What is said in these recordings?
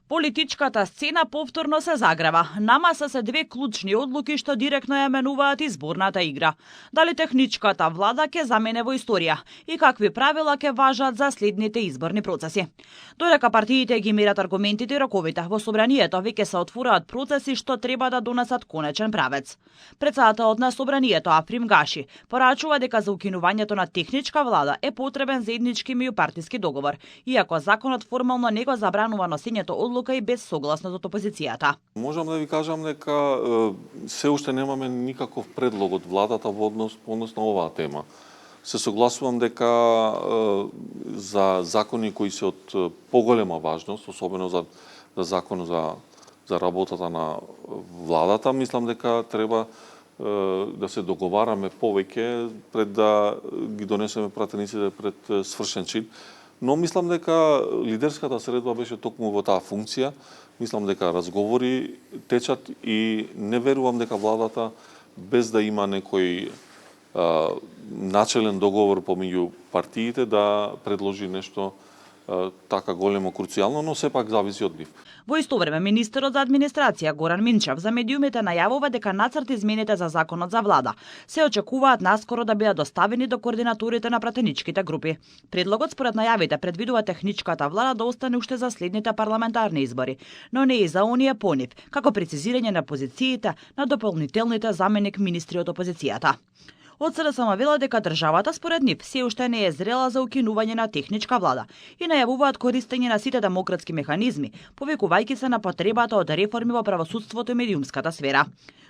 Политичката сцена повторно се загрева. Намаса се две клучни одлуки што директно ја менуваат изборната игра. Дали техничката влада ќе замене во историја и какви правила ќе важат за следните изборни процеси. Додека партиите ги мерат аргументите и роковите, во собранието веќе се отвораат процеси што треба да донесат конечен правец. Председателот на собранието Африм Гаши порачува дека за укинувањето на техничка влада е потребен заеднички меѓупартиски договор, иако законот формално не го забранува носењето одлука и без согласност од опозицијата. Можам да ви кажам дека се уште немаме никаков предлог од владата во однос на оваа тема. Се согласувам дека за закони кои се од поголема важност, особено за закон за работата на владата, мислам дека треба да се договараме повеќе пред да ги донесеме пратениците пред свршен чин. Но мислам дека лидерската средба беше токму во таа функција. Мислам дека разговори течат и не верувам дека владата без да има некој начелен договор помеѓу партиите да предложи нешто така големо круцијално, но сепак зависи од нив. Во исто време, министерот за администрација Горан Минчев за медиумите најавува дека нацрт измените за законот за влада се очекуваат наскоро да бидат доставени до координаторите на пратеничките групи. Предлогот според најавите предвидува техничката влада да остане уште за следните парламентарни избори, но не и за оние по нив, како прецизирање на позициите на дополнителните заменик министри од опозицијата. Од СДСМ вела дека државата според нив се уште не е зрела за укинување на техничка влада и најавуваат користење на сите демократски механизми, повикувајќи се на потребата од реформи во правосудството и медиумската сфера.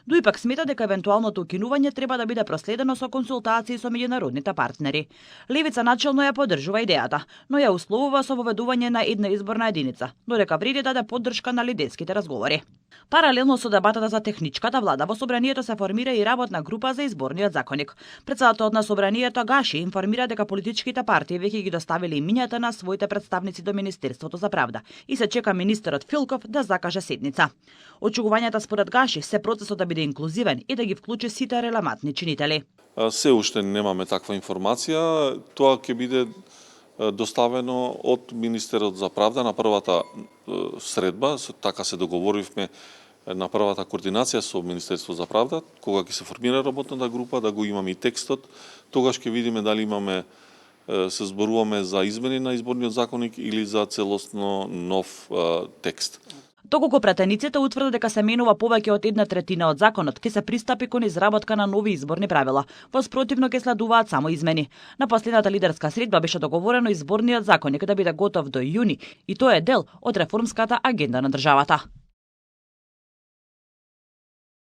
Дуипак смета дека евентуалното укинување треба да биде проследено со консултации со меѓународните партнери. Левица начелно ја поддржува идејата, но ја условува со воведување на една изборна единица, додека вреди даде поддршка на лидерските разговори. Паралелно со дебатата за техничката влада, во собранието се формира и работна група за изборниот законник. Председателот на собранието Гаши информира дека политичките партии веќе ги доставиле имињата на своите представници до Министерството за правда и се чека министерот Филков да закаже седница. Очекувањата според Гаши се процесот да биде инклузивен и да ги вклучи сите релевантни чинители. Се уште немаме таква информација. Тоа ќе биде доставено од Министерот за правда на првата средба, така се договоривме на првата координација со Министерство за правда, кога ќе се формира работната група, да го имаме и текстот, тогаш ќе видиме дали се зборуваме за измени на изборниот законник или за целосно нов текст. Доколку пратениците утврдат дека се менува повеќе од 1/3 од законот, ќе се пристапи кон изработка на нови изборни правила. Во спротивно ќе следуваат само измени. На последната лидерска средба беше договорено изборниот законник да биде готов до јуни и тоа е дел од реформската агенда на државата.